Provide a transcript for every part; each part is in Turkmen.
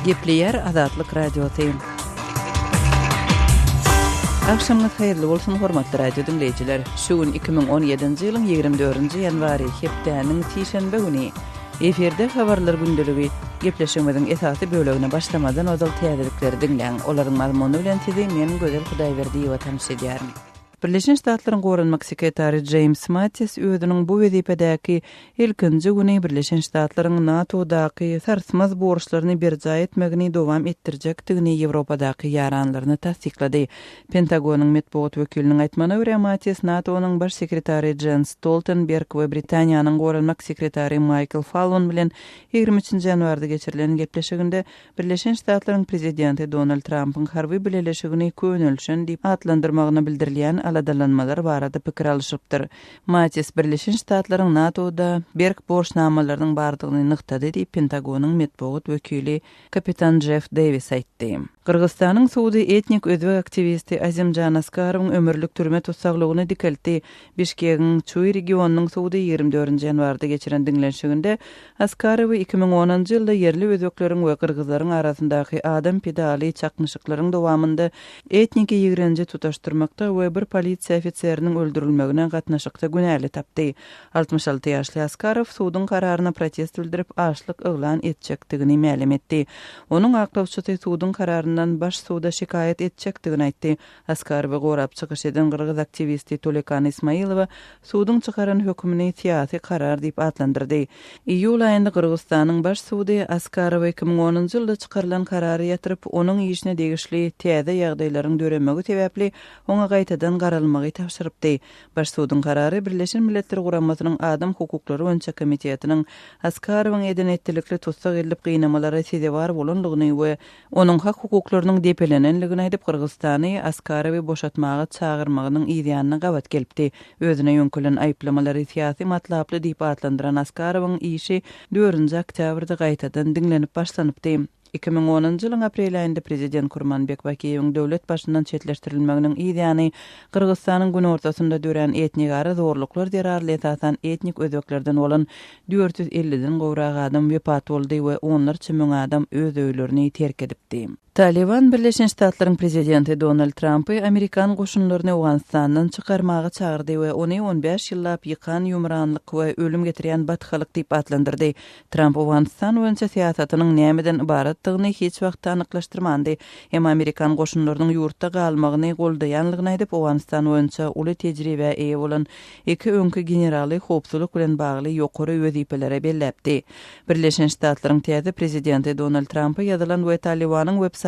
Gepleýär Azatlyk Radiosy. Agşamyňyz haýyrly bolsun, hormatly radio diňleýjiler. Şu gün 2017-nji ýylyň 24-nji ýanwary, hepdäniň sişenbe güni. Efirde habarlar gündeligi. Gepleşigimiziň esasy bölegine başlamadan ozal täzelikleri diňläň. Olaryň mazmuny bilen sizi men Gözel Hudaýberdiýewa tanyş edýärin. Birleşen Ştatlaryň Goranmak sekretary Jeýms Mattis özüniň bu wezipedäki ilkinji güni Birleşen Ştatlaryň NATO-daky sarsmaz borçlaryny berjaý etmegini dowam etdirjekdigini Ýewropadaky ýaranlaryna tassyklady. Pentagonyň metbugat wekiliniň aýtmagyna görä, Mattis NATO-nyň baş sekretary Jens Stoltenberg we Britaniýanyň goranmak sekretary Maýkl Fallon bilen 23-nji ýanwarda geçirilen gepleşiginde Birleşen Ştatlaryň prezidenti Donald Trampyň harby bileleşigini könelişen diýip atlandyrmagyna bildirilýän aladalanmalar barada pikir alyşypdyr. Mattis Birleşen Ştatlaryň NATO-da berk borçnamalarynyň bardygyny nygtady diýip, Pentagonyň metbugat wekili kapitan Jeff Dewis aýtdy. Gyrgyzystanyň sudy etnik özbek aktiwisti Azimjan Askarowyň ömürlik türme tussaglygyny dikeltdi. Bişkegiň Çuý regionynyň sudy 24-nji ýanwarda geçiren diňlenişiginde Askarowy 2010-njy ýylda ýerli özbekleriň we gyrgyzlaryň arasyndaky adam pidaly çaknyşyklaryň dowamynda etniki ýigrenji tutaşdyrmakda we bir polisiýa ofiseriniň öldürilmegine gatnaşykda günäli tapdy. 66 ýaşly Askarow suduň kararyna protest bildirip, açlyk yglan etjekdigini mälim etdi. Onuň aklawçysy suduň kararyndan baş suda şikaýat etjekdigini aýtdy. Askarowy gorap çykyş eden gyrgyz aktiwisti Tolekan Ismailowa suduň çykaran hökümini syýasy karar diýip atlandyrdy. Iýul aýynda Gyrgyzystanyň Baş sudy Askarowa 2010-njy ýylda çykarylan karary ýatyryp, onuň işine degişli täze ýagdaýlaryň döremegi sebäpli oňa gaýtadan garalmagy tabşyrypdy. Baş suduň karary Birleşen Milletler Guramasynyň Adam hukuklary boýunça komitetiniň Askarowyň eden-etdilikli tussag edilip gynamalara sezewar bolandygyny we onuň hak-hukuklarynyň depelenendigini aýdyp, Gyrgyzystany Askarowy boşatmaga çagyrmagynyň yzýanyna gabat gelipdi. Özüne ýöňkelen aýyplamalary syýasy matlaply diýip atlandyran Askarowyň işi dördünji oktýabrda gaýtadan diňlenip başlanypdy. 2010-njy ýylyň aprel aýynda prezident Kurmanbek Bakiýewiň döwlet başyndan çetleşdirilmeginiň yz ýany Gyrgyzystanyň günortasynda dörän etnigara zorluklar zerarly esasan etnik özbeklerden bolan 450-den gowrak adam wepat boldy we onlarça müň adam öz öýlerini terk edipdi. Talyban Birleşen Ştatlaryň prezidenti Donald Trampy amerikan goşunlaryny Owganystandan çykarmaga çagyrdy we ony on bäş ýyllap ýykan-ýumranlyk we ölüm getirýän batgalyk diýip atlandyrdy. Tramp Owganystan boýunça syýasatynyň nämeden ybaratdygyny hiç wagtda anyklaşdyrmandy. Emma amerikan goşunlarynyň ýurtda galmagyny goldaýanlygyny aýdyp, Owganystan boýunça uly tejribä eýe bolan iki öňki generaly howpsuzlyk bilen bagly ýokary wezipelere belläpdi. Birleşen Ştatlaryň täze prezidenti Donald Trampa ýazylan we Talybanyň websaýtynda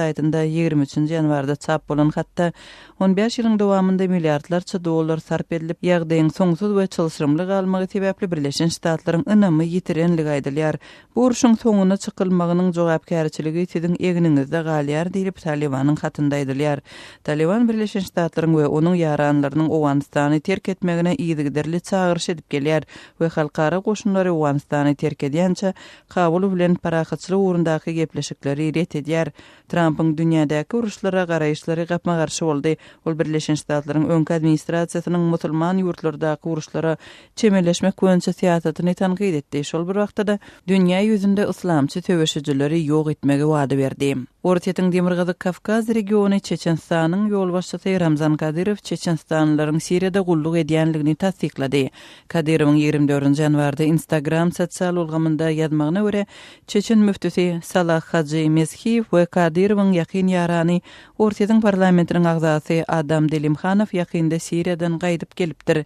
23-nji ýanwarda çap bolan hatda On bäş ýylyň dowamynda milliardlarça dollar sarp edilip, ýagdaýyň soňsuz we çylşyrymly galmagy sebäpli Birleşen Ştatlaryň ynamy ýitirenligi aýdylýar. Bu urşuň soňuna çykylmagynyň jogapkärçiligi siziň egniňizde galýar diýlip, Talybanyň hatynda aýdylýar. Talyban Birleşen Ştatlaryň we onuň ýaranlarynyň Owganystany terk etmegine yzygiderli çagyryş edip gelýär we halkara goşunlary Owganystany terk edýänçä Kabul bilen parahatçylyk ugrundaky gepleşikleri ret edýär. Trampyň dünýädäki uruşlara garaýyşlary gapma-garşy boldy. Ol Birleşen Ştatlaryň öňki administrasiýasynyň musulman ýurtlardaky uruşlara çemeleşmek boýunça syýasatyny tankyt etdi, şol bir wagtda-da, dünýä ýüzünde yslamçy söweşijileri ýok etmegi wada berdi. Orsýetiň Demirgazyk Kawkaz regiony Çeçenistanyň ýolbaşçysy Ramzan Kadyrow çeçenistanlylaryň Siriýada gulluk edýänligini tassyklady. Kadyrowyň 24 ýanwarda Instagram sosial ulgamynda ýazmagyna görä, Çeçen müftüsi Salah Hajy Meshiýew we Kadyrowyň ýakyn ýarany, Orsýetiň parlamentiniň agzasy Adam Delimhanow ýakynda Siriýadan gaýdyp gelipdir.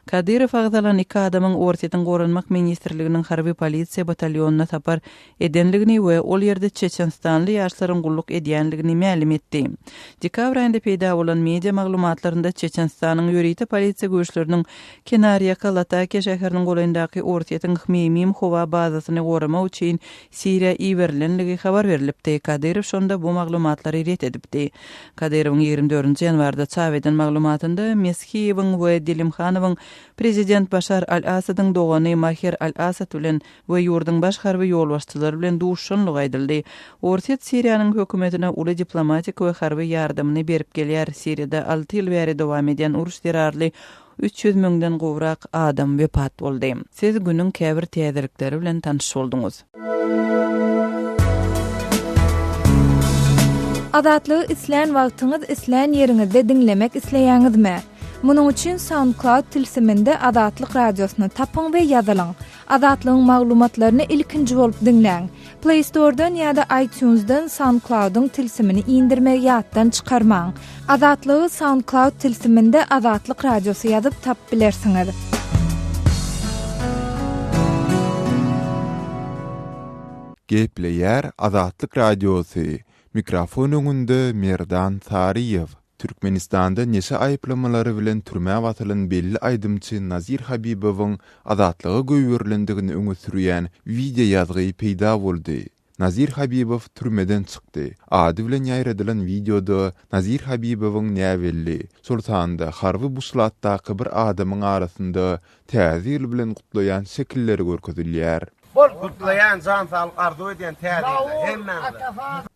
Kadyrow agzalan iki adamyň Orsýetiň Goranmak ministrliginiň harby polisiýa batalýonyna sapar edenligini we ol ýerde çeçenistanly ýaşlaryň gulluk edýänligini mälim etdi. Dekabr aýynda peýda bolan media maglumatlarynda Çeçenistanyň ýörite polisiýa güýçleriniň Kenarýaka Latakiýa şäheriniň golaýyndaky Orsýetiň Hmeýmim howa bazasyny goramak üçin Siriýa iberilenligi habar berlipdi. Kadyrow şonda bu maglumatlary ret edipdi. Kadyrowyň 24-nji ýanwarda çap eden maglumatynda Meshiýewiň we Delimhanowyň prezident Başar al-Assadyň dogany Maher al-Assad bilen we ýurduň baş harby ýolbaşçylary bilen duşuşanlygy aýdyldy. Orsýet Siriýanyň hökümetine uly diplomatik we harby ýardamyny berip gelýär. Siriýada alty ýyl bäri dowam edýän uruş zerarly 300 müňden gowrak adam wepat boldy. Siz günüň käbir täzelikleri bilen tanyş bolduňyz. Azatlygy islän wagtyňyz, islän ýeriňizde diňlemek isleýäňizmi? Munuň üçin SoundCloud tilsiminde Azatlyk Radiosyny tapyň we ýazylyň. Azatlygyň maglumatlaryny ilkinji bolup diňläň. Play Store-dan ýa-da iTunes-dan SoundCloud-yň tilsimini indirmegi ýatdan çykarmaň. Azatlygy SoundCloud tilsiminde Azatlyk Radiosy ýazyp tapyp bilersiňiz. Gepleýär Azatlyk Radiosy, Mikrofon öňünde Merdan Saryýew. Türkmenistanda neşe aýyplamalary bilen türmä basylan belli aýdymçy Nazir Habibowyň azatlyga goýberilendigini öňe sürýän wideoýazgy peýda boldy. Nazir Habibow türmeden çykdy ady bilen ýaýradylan wideoda Nazir Habibowyň näbelli, şol sanda harby buşlatdaky bir adamyň arasynda Täze ýyl bilen gutlaýan şekilleri görkezilýär. Bol gutlaýan jan saglyk arzuw edýän täze ýylda hemmäňize.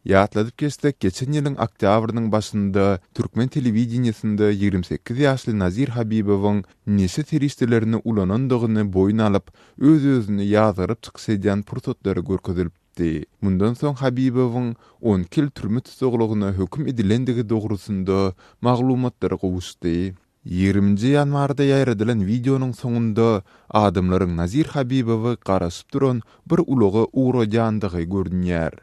Ýatladyp geçsek, geçen ýylyň oktýabrynyň başynda türkmen telewideniýesinde 28 ýaşly Nazir Habibowyň neşe serişdelerini ulanandygyny boýun alyp, öz-özüni ýazgaryp çykyş edýän pursatlary görkezilipdi. Mundan soň Habibowyň 12 ýyl türme tussaglygyna höküm edilendigi dogrusynda maglumatlar gowuşdy. Ýigriminji ýanwarda ýaýradylan wideonyň soňunda adamlaryň Nazir Habibowy garaşyp duran bir ulaga ugradýandygy görünýär.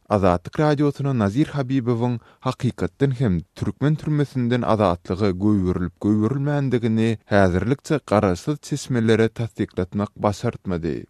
Azatlyk Radiosyna Nazir Habibowyň hakykatdan hem türkmen türmesinden azatlyga goýberilip-goýberilmändigini häzirlikçe garaşsyz çeşmelere tassyklatmak başartmady.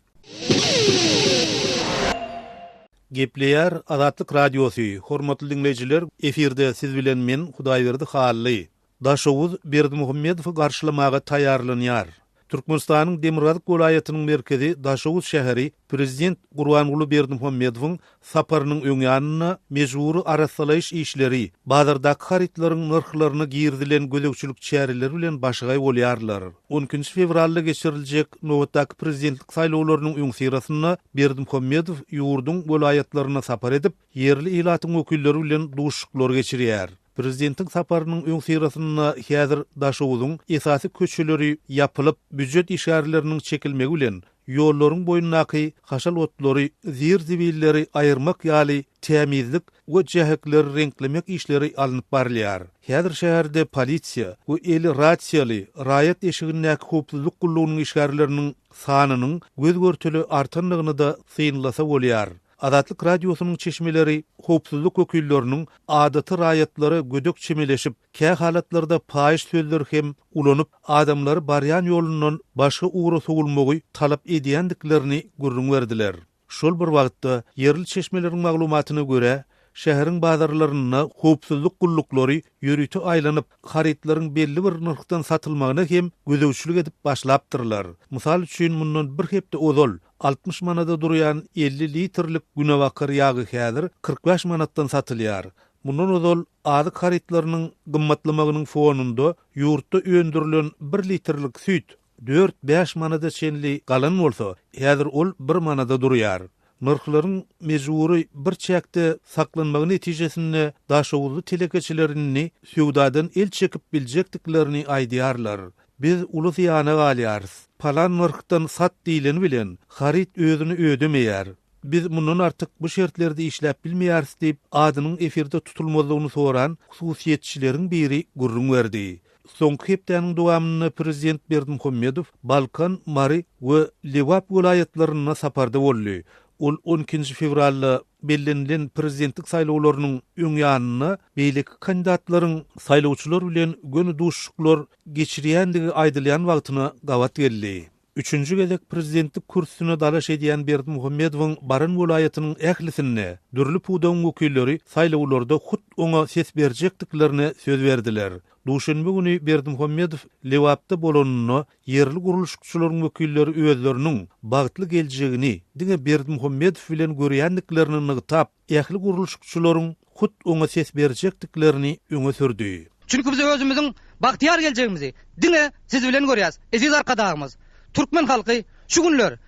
Gepleýär Azatlyk Radiosy, Hormatly diňleýjiler, efirde siz bilen men, Hudaýberdi Hally. Daşoguz Berdimuhamedowy garşylamaga taýýarlanýar. Türkmenistanyň demirgazyk welaýatynyň merkezi Daşoguz şäheri prezident Gurbanguly Berdimuhamedowyň saparynyň öň ýanynda mejbury arassalaýyş işleri, bazardaky harytlaryň nyrhlaryna girizilen gözegçilik çäreleri bilen başagaý bolýarlar. On ikinji fewralda geçiriljek nobatdaky prezidentlik saýlawlarynyň öňüsyrasynda Berdimuhamedow ýurduň welaýatlaryna sapar edip, ýerli ilatyň wekilleri bilen duşuşyklar geçirýär. Prezidentiň saparynyň öňüsyrasynda häzir Daşoguzyň esasy köçeleri ýapylyp, býujet işgärleriniň çekilmegi bilen, ýollaryň boýundaky haşal otlary, zir-zibilleri aýyrmak ýaly tämizlik we jähekleri reňklemek işleri alnyp barylýar. Häzir şäherde polisiýa we eli rasiýaly raýat eşigindäki howpsuzlyk gullugynyň işgärleriniň sanynyň göz-görtele artandygyny-da synlasa bolýar. Azatlyk Radiosynyň çeşmeleri howpsuzlyk wekilleriniň adaty raýatlara gödek çemeleşip, kä halatlarda paýyş sözleri hem ulanyp, adamlary barýan ýolundan başga ugra sowulmagy talap edýändiklerini gürrüň berdiler. Şol bir wagtda, ýerli çeşmeleriň maglumatyna görä, şäheriň bazarlarynda howpsuzlyk gulluklary ýörite aýlanyp, harytlaryň belli bir nyrhdan satylmagyna hem gözegçilik edip başlapdyrlar. Mysal üçin, mundan bir hepde ozal 60 manada durýan 50 litrlik günebakar ýagy häzir 45 manatdan satylýar. Mundan ozal azyk harytlarynyň gymmatlamagynyň fonunda ýurtda öndürilen bir litrlik süýt dört-bäş manada çenli galan bolsa, häzir ol bir manada durýar. Nyrhlaryň mejbury bir çäkde saklanmagy netijesinde daşoguzly telekeçiler indi söwdadan el çekip biljekdiklerini aýdýarlar. Biz uly zyýana galýarys. Palan nyrhdan sat diýleni bilen, haryt özüni ödemeýär. Biz mundan artyk bu şertlerde işläp bilmeýäris diýip, adynyň efirde tutulmazlygyny soran hususyýetçileriň biri gürrüň berdi. Soňky hepdäniň dowamynda prezident Berdimuhamedow Balkan, Mary we Lebap welaýatlarynda saparda boldy. Ol on ikinji fewralda bellenilen prezidentlik saýlawlarynyň öň ýanynda beýleki kandidatlaryň saýlawçylar bilen göni duşuşyklar geçirýändigi aýdylýan wagtyna gabat geldi. Üçünji gezek prezidentlik kürsüsine dalaş edýän Berdimuhamedowyň baran welaýatynyň ählisinde dürli pudagyň wekilleri saýlawlarda hut oňa ses berjekdiklerine söz berdiler. Duşenbe güni Berdimuhamedow Lebapda bolanynda ýerli gurluşykçylaryň wekilleri özleriniň bagtly geljegini diňe Berdimuhamedow bilen görýändiklerini nygtap, ähli gurluşykçylaryň hut oňa ses berjekdiklerini öňe sürdi. Çünki biz özümiziň bagtyýar geljegimizi diňe Siz bilen görýäris, eziz Arkadagymyz! Türkmen halky şu günler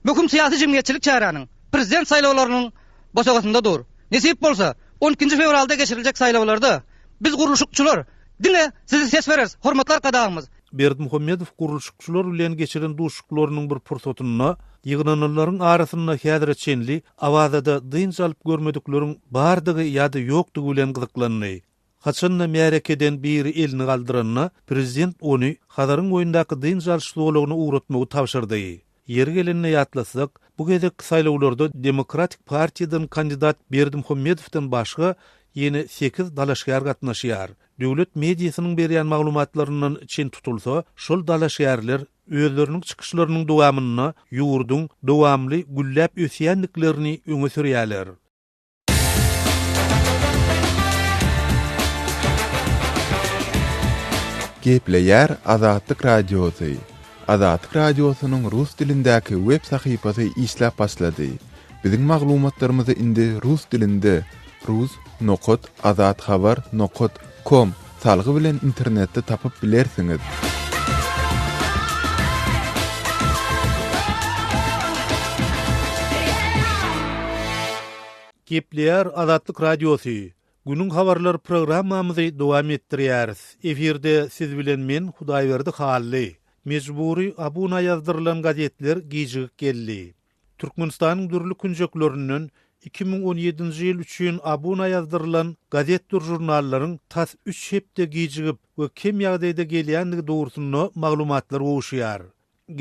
möhüm syýasy-jemgyýetçilik çäräniň, Prezident saýlawlarynyň bosagasynda dur. Nesip bolsa, on ikinji fewralda geçiriljek saýlawlarda biz gurluşykçylar diňe Size ses bereris, hormatly Arkadagymyz! Berdimuhamedow gurluşykçylar bilen geçiren duşuşyklarynyň bir pursatynda ýygnananlaryň arasynda häzire çenli Awazada dynç alyp görmedikleriň bardygy ýa-da ýokdugy bilen gyzyklandy. Haçan-da märekeden biri elini galdyranda, prezident ony Hazaryň boýundaky dynç alyş zolagyna ugratmagy tabşyrdy. Ýeri gelende ýatlatsak, bu gezekki saýlawlarda Demokratik partiýadan kandidat Berdimuhamedowdan başga ýene sekiz dalaşgär gatnaşýar. Döwlet mediasynyň berýän maglumatlaryndan çen tutulsa, şol dalaşgärler özleriniň çykyşlarynyň dowamynda ýurduň dowamly gülläp ösýändiklerini öňe sürýärler. Gepleýär Azatlyk Radiosy. Azatlyk Radiosynyň rus dilindäki web sahypasy işläp başlady. Biziň maglumatlarymyzy indi rus dilinde rus nokat azathabar nokat kom salgy bilen internetde tapyp bilersiňiz. Gepleýär Azatlyk Radiosy, Günüň habarlary programmamyzy dowam etdirýäris. Efirde siz bilen men Hudaýberdi Hally. Mejbury abuna ýazdyrylan gazetler gijigip geldi. Türkmenistanyň dürli künjeklerinden 2017-nji ýyl üçin abuna ýazdyrylan gazetdir žurnallaryň tas üç hepde gijigip we kem ýagdaýda gelýändigi dogrusynda maglumatlar gowuşýar.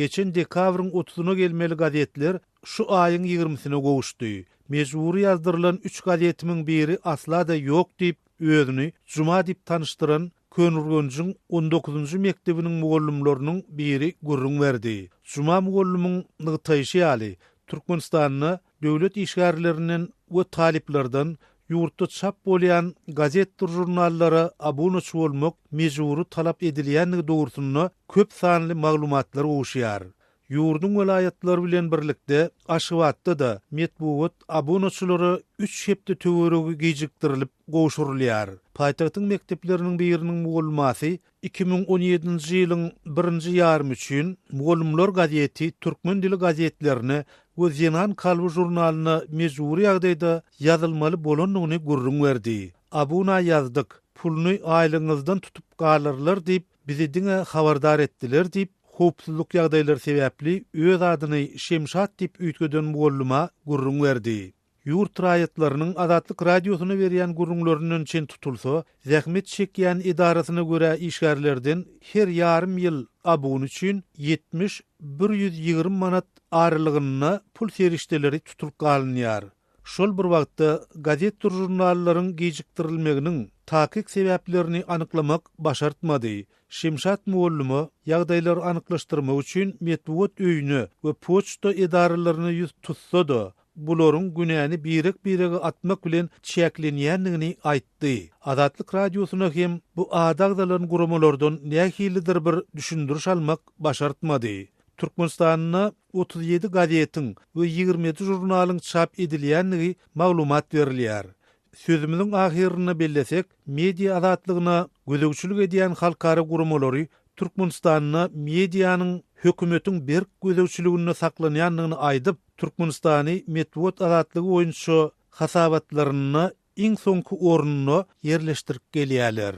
Geçen dekabryň otuzyna gelmeli gazetler şu aýyň ýigrimisine gowuşdy. Mejbury ýazdyrylan üç gazetimiň biri asla-da ýok diýip, özüni Juma diýip tanyşdyran Köneürgenjiň on dokuzynjy mekdebiniň mugallymlarynyň biri gürrüň berdi. Juma mugallymyň nygtaýşy ýaly, Türkmenistanda döwlet işgärlerinden we talyplardan ýurtda çap bolýan gazetdir žurnallara abunaçy bolmak mejbury talap edilýändigi dogrusynda köp sanly maglumatlar gowuşýar. Ýurduň welaýatlary bilen birlikde, Aşgabatda-da metbugat abunaçylara üç hepde töweregi gijikdirilip gowşurylýar. Paýtagtyň mekdepleriniň biriniň mugallymasy 2017-nji ýylyň birinji ýarymy üçin Mugallymlar gazeti, Türkmen dili gazetlerine we Zenan kalby žurnalyna mejbury ýagdaýda ýazylmaly bolandygyny gürrüň berdi. Abuna ýazdyk, puluny aýlygyňyzdan tutup galarlar diýip, Bizi diňe habardar etdiler diýip, howpsuzlyk ýagdaýlary sebäpli öz adyny Şemşat diýip üýtgeden mugallyma gürrüň berdi. Ýurt raýatlarynyň Azatlyk Radiosyna berýän gürrüňlerinden çen tutulsa, zähmet çekýän edarasyna görä işgärlerden her ýarym ýyl abuna üçin 70, 120 manat aralygynda pul serişdeleri tutulyp galynýar. Şol bir wagtda, gazetdir žurnallaryň gijikdirilmeginiň takyk sebäplerini anyklamak başartmady. Şemşat mugallyma ýagdaýlary anyklaşdyrmak üçin metbugat öýüne we poçta edaralaryna ýüz tutsa-da, bularyň günäni birek-birege atmak bilen çäklenýändigini aýtdy. Azatlyk Radiosyna hem bu ady agzalan guramalardan nähilidir bir düşündiriş almak başartmady. Türkmenistanda 37 gazetiň we 27 žurnalyň çap edilýändigi maglumat berilýär. Sözümiziň ahyrynda bellesek, media azatlygyna gözegçilik edýän halkara guramalary Türkmenistanda medianyň hökümetiň berk gözegçiliginde saklanýandygyny aýdyp, Türkmenistany metbugat azatlygy boýunça hasabatlarynda iň soňky orunda ýerleşdirip gelýärler.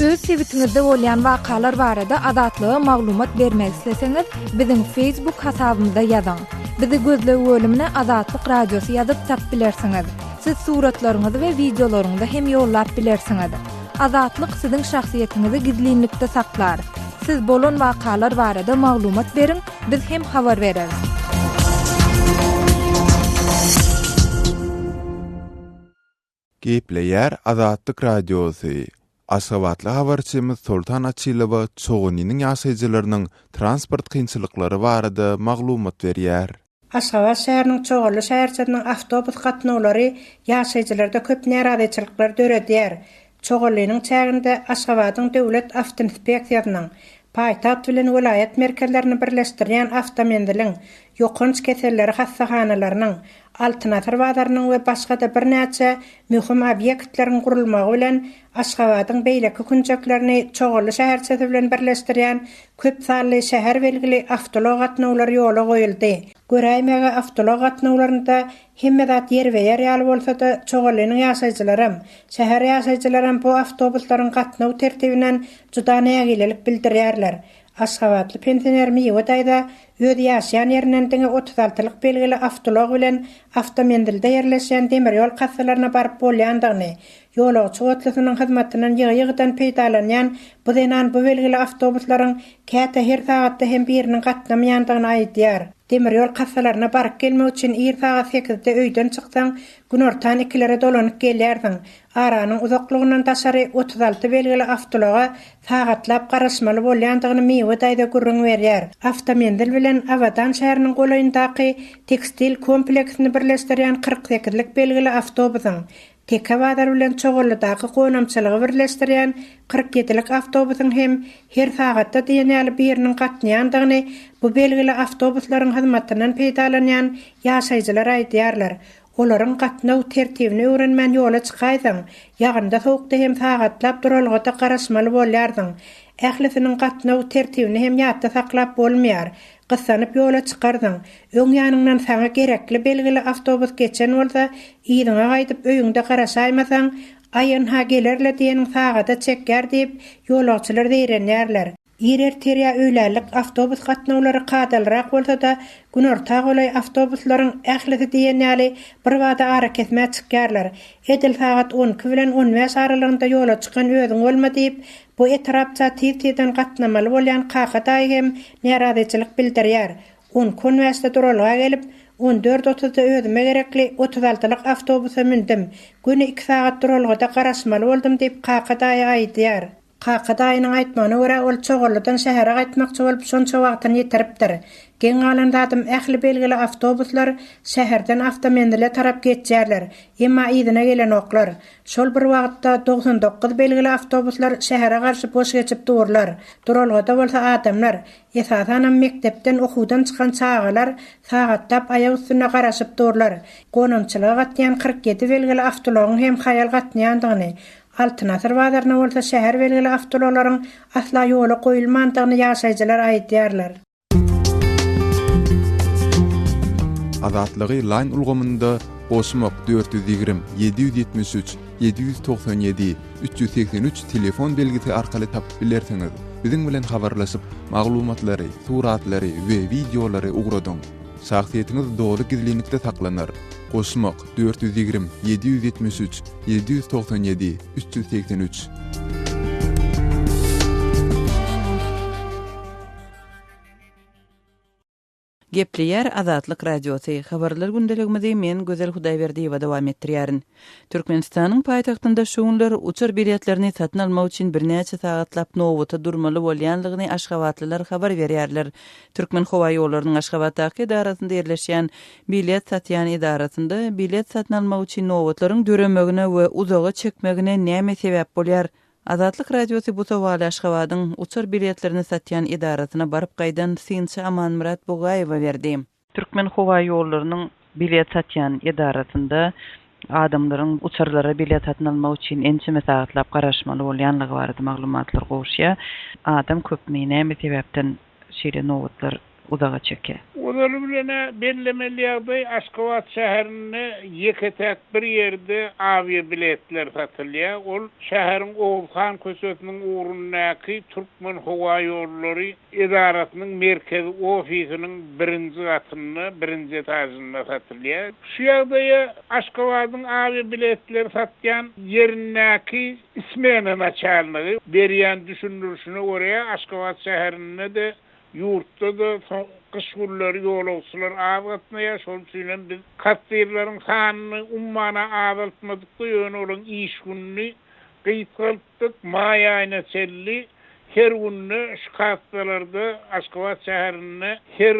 Öz sebitiňizde bolýan wakalar barada Azatlyga maglumat bermek isleseňiz, biziň Facebook hasabymyza ýazyň. Bizi gözleg bölümine Azatlyk Radiosy ýazyp tap bilersiňiz. Siz suratlaryňyzy we wideolaryňyzy hem ýollap bilersiňiz. Azatlyk siziň şahsyýetiňizi gizlinlikde saklar. Siz bolan wakalar barada maglumat beriň, Biz hem habar bereris. Gepleýär Azatlyk Radiosy, Aşgabatly habarçymyz Soltan Açylowa Çoganlynyň ýaşaýjylarynyň transport kynçylyklary barada maglumat berýär. Aşgabat şäheriniň Çoganly şäherçesiniň awtobus gatnawlary ýaşaýjylarda köp närazyçylyklary döredýär. Çoganlynyň çäginde Aşgabadyň döwlet awtoinspeksiýasynyň, paýtagt bilen welaýat merkezlerini birleşdirýän awtomenziliň, Ýokanç keselleri hassahanalarynyň, Altyn asyr bazarynyň we başga-da birnäçe möhüm obýektleriň gurulmagy bilen Aşgabadyň beýleki künjeklerini Çoganly şäherçesi bilen birleşdirýän köp sanly şäher belgili awtoulag gatnawlary ýola goýuldy. Göräýmäge awtoulag gatnawlarynda hemme zat ýerbe-ýer ýaly bolsa-da, Çoganlynyň ýaşaýjylaram, şäher ýaşaýjylaram bu awtobuslaryň gatnaw tertibinden juda nägilelik bildirýärler. Aşgabatly pensioner Miwe daýza öz ýaşaýan ýerinden diňe 36 lyk belgili awtoulag bilen awtomenzilde ýerleşýän demir ýol kassalaryna baryp bolýandygyny, ýolagçy otlusynyň hyzmatyndan ýygy-ýygydan peýdalanýan bu zenan bu belgili awtobuslaryň käte her sagatda hem biriniň gatnamaýandygyny aýdýar. Demir ýol kassalaryna baryp gelmek üçin ir sagat sekizde öýden çyksaň, günortan ikilere dolanyp gelýärsiň. Aranyň uzaklygyndan daşary 36 belgili awtoulaga sagatlap garaşmaly bolýandygyny Miwe daýza gürrüň berýär. Awtomenzil bilen Abadan şäheriniň golaýyndaky tekstil kompleksini birleşdirýän 48-lik belgili awtobusyň, Teke bazar bilen Çoganlydaky gonamçylygy birleşdirýän 47-lik awtobusyň hem her sagatda diýen ýaly biriniň gatnaýandygyny bu belgili awtobuslaryň hyzmatyndan peýdalanýan ýaşaýjylar aýdýarlar. Olaryň gatnaw tertibini öwrenmän ýola çykaýsaň, ýagynda-sowukda hem sagatlap duralgada garaşmaly bolýarsyň. Ählisiniň gatnaw tertibini hem ýatda saklap bolmaýar. Gyssanyp ýola çykarsyň. Öň ýanyňdan saňa gerekli belgili awtobus geçen bolsa, yzyňa gaýdyp öýüňde garaşaýmasaň, Aý ynha geler-le diýeniň sagada çekýär diýip, ýolagçylar zeýrenýärler. Ir ertir ýa öýlänlik awtobus gatnawlary kadalyrak bolsa-da, günorta golaý awtobuslaryň ählisi diýen ýaly birbada arakesmä çykýarlar. Edil sagat 12 bilen 15 aralygynda ýola çykan özüň bolma diýip, bu etrapça tiz-tizden gatnamaly bolýan Kaka daýy hem närazyçylyk bildirýär. On iki on bäşde duralga gelip, on dört otuzda özüme gerekli otuz altylyk awtobusa mündüm. Göni iki sagat duralgada garaşmaly boldum diýip, Kaka daýy aýdýar. Kaka daýynyň aýtmagyna görä, ol Çoganlydan şähere gaýtmakçy bolup, şonça wagtyny ýitiripdir. Geň galan zadym, ähli belgili awtobuslar şäherden awtomenzile tarap geçýärler, emma yzyna gelenoklar. Şol bir wagtda 99 belgili awtobuslar şähere garşy boş geçip durlar. Duralgada bolsa adamlar, esasanam mekdepden okuwdan çykan çagalar sagatlap aýak üstünde garaşyp durlar. Gonamçylyga gatnaýan 47 belgili awtoulagyň hem haýal gatnaýandygyny, Altyn asyr bazaryna bolsa şäher belgili awtoulaglaryň asla ýola goýulmandygyny ýaşaýjylar aýdýarlar. Azatlygy Line ulgamynda goşmak 420 773 797 383 telefon belgisi arkaly tapyp bilersiňiz. Biziň bilen habarlaşyp, maglumatlary, suratlary we wideolary ugradyň. Şahsyýetiňiz doly gizlinlikde saklanar. Goşmak, 420, 773, 797, 383. Gepleýär Azatlyk Radiosy, Habarlar gündeligimizi men Gözel Hudaýberdiýewa dowam etdirýärin. Türkmenistanyň paýtagtynda şu günler uçar biletlerini satyn almak üçin birnäçe sagatlap nobata durmaly bolýanlygyny aşgabatlylar habar berýärler. Türkmenhowaýollarynyň Aşgabatdaky edarasynda ýerleşýän bilet satýan edarasynda bilet satyn almak üçin nobatlaryň döremegine we uzaga çekmegine näme sebäp bolýar? Azatlyk Radiosy bu sowaly Aşgabadyň uçar biletlerini satýan edarasyna baryp gaýdan synçy Amanmyrat Bugaýewe berdi. Türkmenhowaýollarynyň bilet satýan edarasynda adamlaryň uçarlara bilet satyn almak üçin ençeme sagatlap garaşmaly bolýanlygy barada maglumatlar gowuşýar. Adam köpmi, näme sebäpden şeýle nobatlar uzaga çekýär? Ozaly bilen-ä bellemeli ýagdaý, Aşgabat şäherinde ýeke-täk bir ýerde awiabiletler satylýar. Ol şäheriň Oguzhan köçesiniň ugrundaky Türkmenhowaýollary edarasynyň merkezi ofisiniň birinji gatynda, birinji etažynda satylýar. Şu ýagdaýa Aşgabadyň awiabiletleri satýan ýerindäki smena naçalnigi berýän düşündirişine görä, Aşgabat şäherinde-de, ýurtda-da soň gyş günleri ýolagçylar az gatnaýar, şonuň üçin hem biz kassirleriň sanyny umuman-a azaltmadyk-da, ýöne olaryň iş gününi gysgaltdyk. Maý aýyna çenli her günde şu kassalarda Aşgabat şäherinde her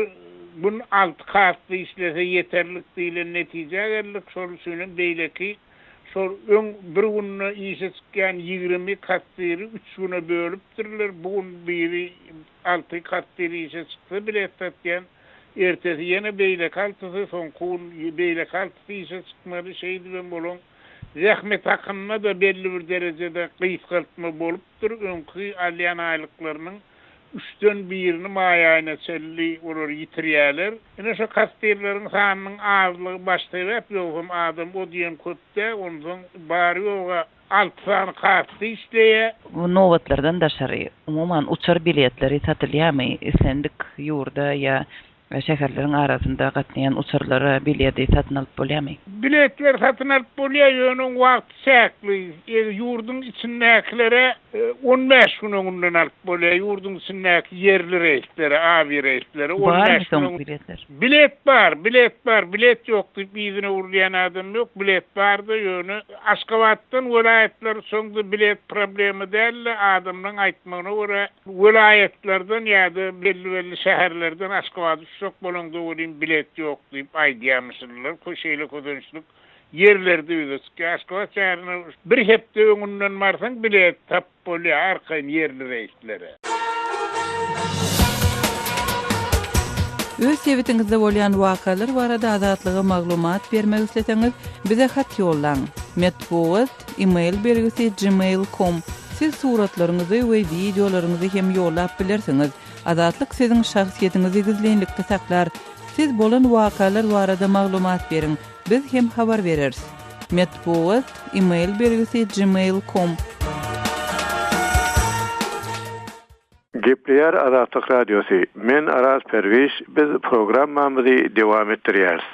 gün alty kassa işlese ýeterlik diýlen netijä geldik. Şonuň üçin hem beýleki şol öň bir günde işe çykýan 20 kassiri üç güne bölüpdirler. Bu gün biri alty kassir işe çyksa bilet satýan. Ertesi ýene beýleki altysy, soňky gün beýleki altysy işe çykmaly. Şeýdibem olaň zähmet hakynda-da belli bir derejede gysgaltma bolupdyr. Öňki alýan aýlyklarynyň üçden birini maý aýyna çenli olar ýitirýärler. Ine şo kassirleriň sanynyň azlygy baş sebäp, ýogsam adam o diýen köp däl, onsoň bary-ýogy alty sany kassa işleýär. Bu nobatlardan daşary, umuman uçar biletleri satylýarmy? Islendik ýurda ýa şäherleriň arasynda gatnaýan uçarlara biledi satyn alyp bolýarmy? Biletleri satyn alyp bolýar, ýöne oň wagty çäkli. Ýurduň içindäkilere 15 gün öňünden alyp bolýar, ýurduň içindäki ýerli reýslere, awiareýslere 15 gün öň. Biletler? Bilet bar, bilet bar, bilet ýok diýip yzyna urulýan adam ýok, bilet bar-da, ýöne Aşgabatdan welaýatlara uçaňda bilet problema däl-de, adamlaryň aýtmagyna görä, welaýatlardan ýa-da belli-belli şäherlerden Aşgabada uçjak bolaňda welin bilet ýok diýip aýdýarmyşynlar. Şeýle kösençlik ýerlerde ýüze çykýar. Aşgabat şäherine bir hepde öňünden barsaň bilet tapyp bolýar arkaýyn ýerli reýslere. Öz sebitiňizde bolýan wakalar barada Azatlyga maglumat bermek isleseňiz, bize hat ýollaň. Metbugat, e-mail belgisi gmail com. Siz suratlaryňyzy we wideolaryňyzy hem ýollap bilersiňiz. Azatlyk siziň şahsyýetiňizi gizlinlikde saklar. Siz bolan wakalar barada maglumat beriň. Biz hem habar bereris. Metbugat, e-mail belgisi gmail com. Gepleýär Azatlyk Radiosy, Men Araz Perwiş, biz programmamyzy dowam etdirýäris.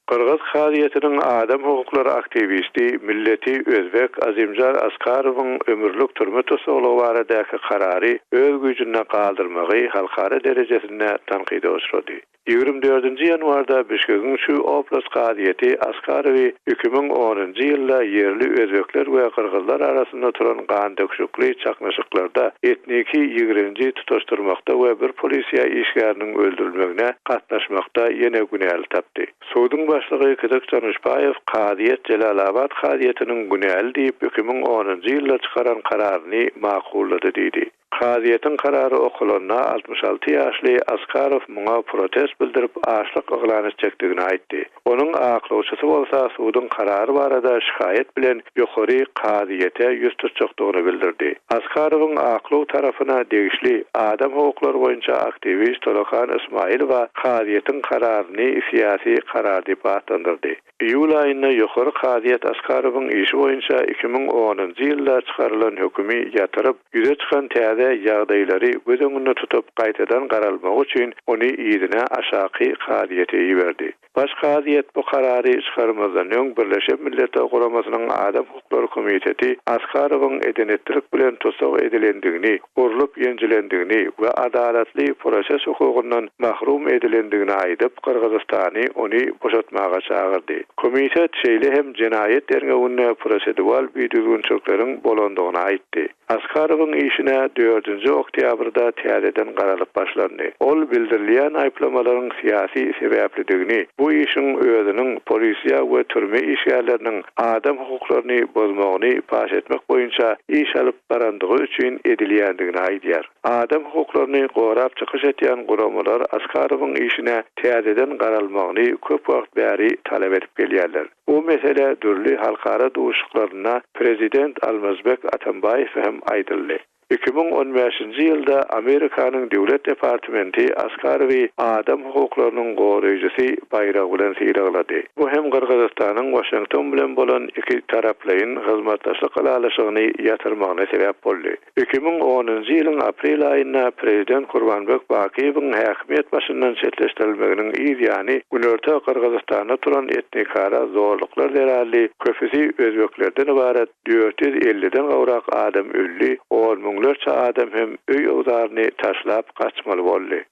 Gyrgyz kazyýetiniň adam hukuklary aktiwisti, milleti özbek Azimjan Askarowyň ömürlik türme tussaglygy baradaky karary öz güýjünde galdyrmagy halkara derejesinde tankyda uçrady. 24-nji ýanwarda Bişkegiň Çuý oblast kazyýeti Askarowy 2010-njy ýylda ýerli özbekler we gyrgyzlar arasynda turan gandöküşikli çaknyşyklarda etniki ýigrenji tutaşdyrmakda we bir polisiýa işgäriniň öldürilmegine gatnaşmakda ýene günäli tapdy. Suduň başlygy Kydyk Januşbaýew kazyýet Jelalabat kazyýetiniň günäli diýip 2010-njy ýylda çykaran kararyny makullady diýdi. Kazyýetiň karary okalanda, 66 ýaşly Askarow muňa protest bildirip, açlyk yglan etjekdigini aýtdy. Onuň aklawçysy bolsa suduň karary barada şikaýat bilen ýokary kazyýete ýüz tutjakdygyny bildirdi. Askarowyň aklaw tarapyna degişli adam hukuklary boýunça aktiwist Tolokan Ismaýylowa kazyýetiň kararyny syýasy karar diýip atlandyrdy. Iýul aýynda Ýokary kazyýet Askarowyň işi boýunça 2010-njy ýylda çykarylan hökümi ýatyryp, ýüze çykan täze ýagdaýlary göz öňünde tutup gaýtadan garalmagy üçin ony yzyna aşaky kazyýete iberdi. Baş kazyýet bu karary çykarmazdan öň Birleşen Milletler Guramasynyň Adam hukuklary komiteti Askarowyň eden-etdilik bilen tussag edilendigini, urlup-ýenjilendigini we adalatly proses hukugyndan mahrum edilendigini aýdyp, Gyrgyzystany ony boşatmaga çagyrdy. Komitet şeýle hem jenaýat derňewinde prosedual bidüzgünçilikleriň bolandygyny aýtdy. Askarowyň işine dördünji oktýabrda täzeden garalyp başlandy. Ol bildirilýän aýyplamalaryň syýasy sebäplidigini, bu işiň özüniň polisiýa we türme işgärleriniň adam hukuklaryny bozmagyny paş etmek boýunça iş alyp barandygy üçin edilýändigini aýdýar. Adam hukuklaryny gorap çykyş etýän guramalar Askarowyň işine täzeden garalmagyny köp wagt bäri talap edip gelýärler. Bu mesele dürli halkara duşuşyklarynda prezident Almazbek Atambaýewe hem aýdyldy. 2015-nji ýylda Amerikanyň Döwlet departamenti Askarowy adam hukuklarynyň goraýjysy baýragy bilen sylaglady. Bu hem Gyrgyzystanyň Waşington bilen bolan ikitaraplaýyn hyzmatdaşlyk ylalaşygyny ýatyrmagyna sebäp boldy. 2010-njy ýylyň aprel aýynda prezident Kurbanbek Bakyýewiň häkimiýet başyndan çetleşdirilmeginiň yz ýany günorta Gyrgyzystanda turan etnikara zorluklar zerarly köpüsi özbeklerden ybarat 450-den gowrak adam öldi, on müňlerçe adam hem öý-öwzaryny taşlap gaçmaly boldy.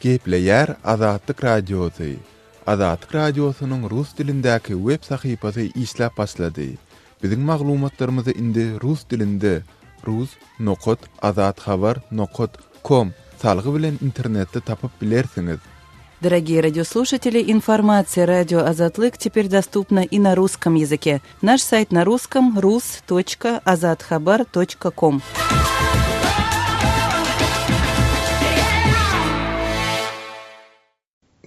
Gepleýär Azatlyk Radiosy, Azatlyk Radiosynyň rus dilindäki web sahypasy işläp başlady. Biziň maglumatlarymyzy indi rus dilinde rus nokat azathabar nokat kom salgy bilen internetde tapyp bilersiňiz. Дорогие радиослушатели, информация радио Азатлык теперь доступна и на русском языке. Наш сайт на русском rus.azathabar.com.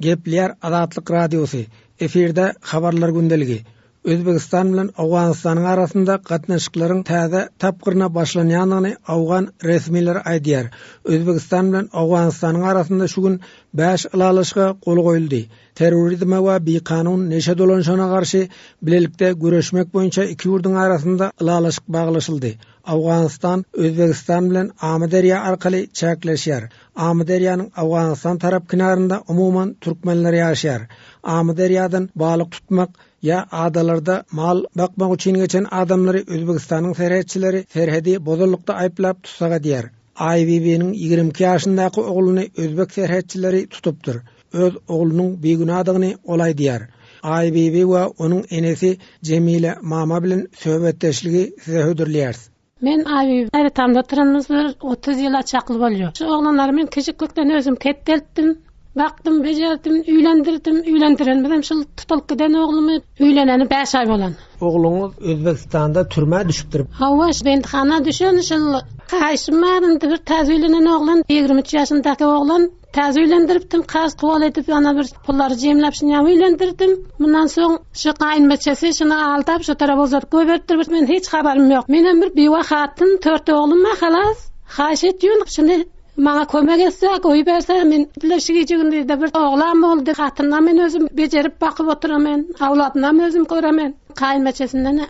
Gepleýär Azatlyk Radiosy, efirde Habarlar gündeligi. Özbegistan bilen Owganystanyň arasynda gatnaşyklaryň täze tapgyryna başlanýandygyny owgan resmileri aýdýar. Özbegistan bilen Owganystanyň arasynda şu gün bäş ylalaşyga gol goýuldy. Terrorizme we bikanun neşe dolanyşygyna garşy bilelikde göreşmek boýunça iki ýurduň arasynda ylalaşyk baglaşyldy. Owganystan Özbegistan bilen Amyderýa arkaly çäkleşýär. Amyderýanyň Owganystan tarap kenarynda umuman türkmenler ýaşaýar. Amyderýadan balyk tutmak ýa adalarda mal bakmak üçin geçen adamlary Özbegistanyň serhetçileri serhedi bozanlykda aýyplap tussag edýär. Aýbibiniň 22 ýaşyndaky ogluny özbek serhetçileri tutupdyr. Öz oglunyň bigünadygyny ol aýdýar. Aýbibi we onuň enesi Jemile mama bilen söhbetdeşligi size hödürleýäris. Men Aýbibi Aýratamda oturanymyz bir 30 ýyla çakly bolýar. Şu oglanlary men kiçiklikden özüm ketdeltdim. Bakdym, bejerdim, öýlendirdim. Öýlendirenimizem şul tutulyp giden oglumy. Öýleneni bäş aý bolan. Ogluňyz Özbegistanda türmä düşüpdir. Hawa, bendihana düşen şul haýyşym bar indi bir täze öýlenen oglan, 23 ýaşyndaky oglan. Täze öýlendiripdim, karz kowal edip, ana bir pullary jemläp şuny öýlendirdim. Mundan soň şu gaýynbeçesi şuny aldap şu tarapa uzadyp goýberipdir, bir men hiç habarym ýok. Menem bir biwa hatyn, törte oglum bar halas. Haýyş etýän şuny maňa kömek etse, goýberse, men bile şu gije gündizde bir oglam boldy, hatynam men özüm bejerip bakyp oturamen, awladynam özüm göremen. Gaýynbeçesinden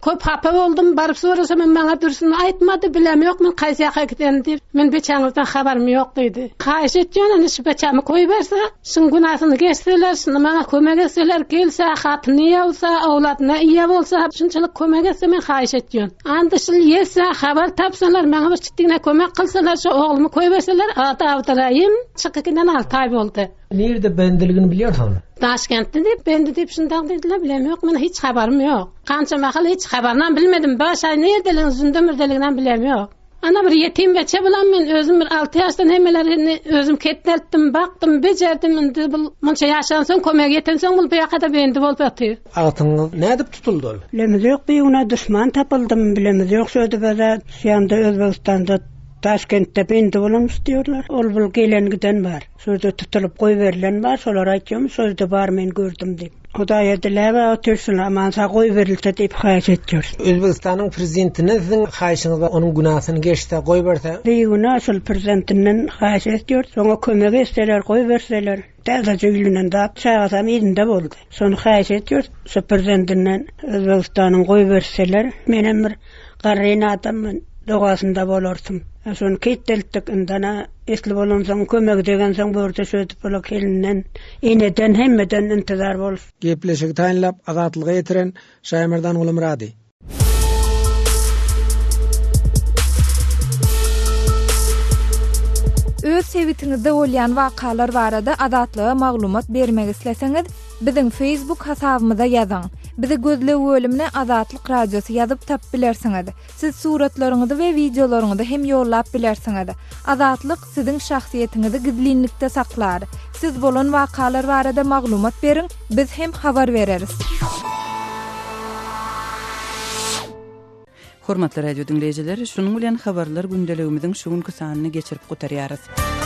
Köp hapa boldum, baryp sorasamam maňa dürsüni aýtmady, bilemok men kaýsy ýaka gidenini diýip, men beçäňizden habarym ýok diýdi. Haýyş etýän indi şu beçämi goýberse, şuň günasyny geçseler, şuny maňa kömek etseler, gelse, hatyny ýawsa, owladyna eýe bolsa, şunçalyk kömek etse men haýyş etýän. Andi şul ýetse, habar tapsalar, maňa bir çitdigine kömek kylsalar, şu oglumy goýberseler, ady Abdyraýym, çykyp giden alty aý boldy. Nirde bendiligini bilýärsiňizmi? Daşkentde diýip, bendi diýip şundag diýdiler, bilemok, men hiç habarym ýok. Kança mahal hiç habarynam bilmedim, baş aý nirdeligini, zünde-mürdeliginem bilemok. Ana bir ýetim beçe bulam men özüm bir alty ýaşdan hemmelerini özüm ketdeltdim, bakdym, bejerdim, indi bul munça ýaşansoň, kömegi ýetensoň bul bu ýakada bendi bolup ýatyr. Agtygyňyz nädip tutuldy ol? Bilemiz ýok, bigünä duşman tapyldymy, bilemiz ýok, şödübeze şu ýanda Özbegistanda Daşkentde bendi bolanmyş diýýärler. Ol-bul gelen-giden bar. Şu ýerde tutulyp goýberilen bar, şolar aýtýarmy, şo ýerde bar men gördüm diýip. Hudaýa diläp-ä otyrsyň, aman sag goýberilse diýip haýyş etýäris. Özbegistanyň prezidentinden siziň haýyşyňyz bar, onuň günasyny geçse, goýberse. Bigünä şol prezidentinden haýyş etýäris, şoňa kömek etseler, goýberseler. Täzeje öýlenen zat, çagasam yzynda boldy. Şony haýyş etýäris, şo prezidentinden Özbegistanyň goýberseler, menem bir Garryn adam men, dogasynda bolarsyň. Şony keýtdeltdik, indi ana, esli bolansoň, kömegi degensoň börde şöýdüp ola gelinden, eneden, hemmeden intizar bolus. Gepleşigi taýynlap, Azatlyga ýetiren Şaýmerdan Gulumyrady. Öz sebitiňizde bolýan wakalar barada Azatlyga maglumat bermek isleseňiz, Biziň Facebook hasabymyza ýazyň. Bizi gözleg bölümine Azatlyk Radiosy ýazyp tapyp bilersiňiz. Siz suratlaryňyzy we wideolaryňyzy hem ýollap bilersiňiz. Azatlyk siziň şahsyýetiňizi gizlinlikde saklar. Siz bolan wakalar barada maglumat beriň, biz hem habar bereris. Hormatly radio diňleýjiler, şunuň bilen habarlar gündeligimiziň şu günki sanyny geçirip gutarýarys.